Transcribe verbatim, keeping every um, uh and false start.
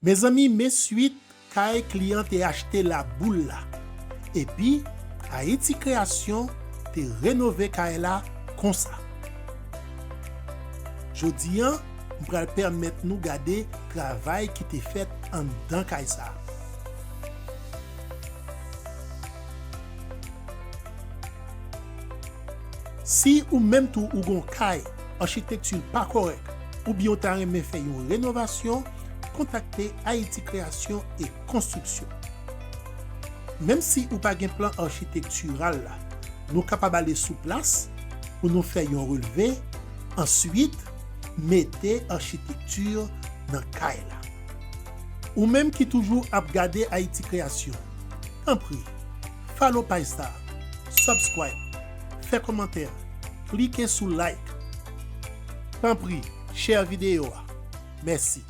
Mezanmi, men swit kay kliyan te achte Laboul la. Epi, Ayiti Kreyasyon te renove kay la konsa. Jodi a, m pral pèmèt nou gade travay ki te fèt anndan kay sa a. Si ou menm tou ou gon kay, achitekti l pa kòrèk, oubyen ou ta renmen fè yon renovasyon, kontakte Ayiti Kreyasyon e Konstriksyon. Menm si ou pa gen plan achitektiral la, nou kapab ale sou plas pou nou fè yon relve, answit mete achitekti nan kay la. Ou menm ki toujou ap gade Ayiti Kreyasyon, tanpri, follow paj sa, subscribe, fè kòmantè, klike sou like. Tanpri, share videyo a. Mèsi.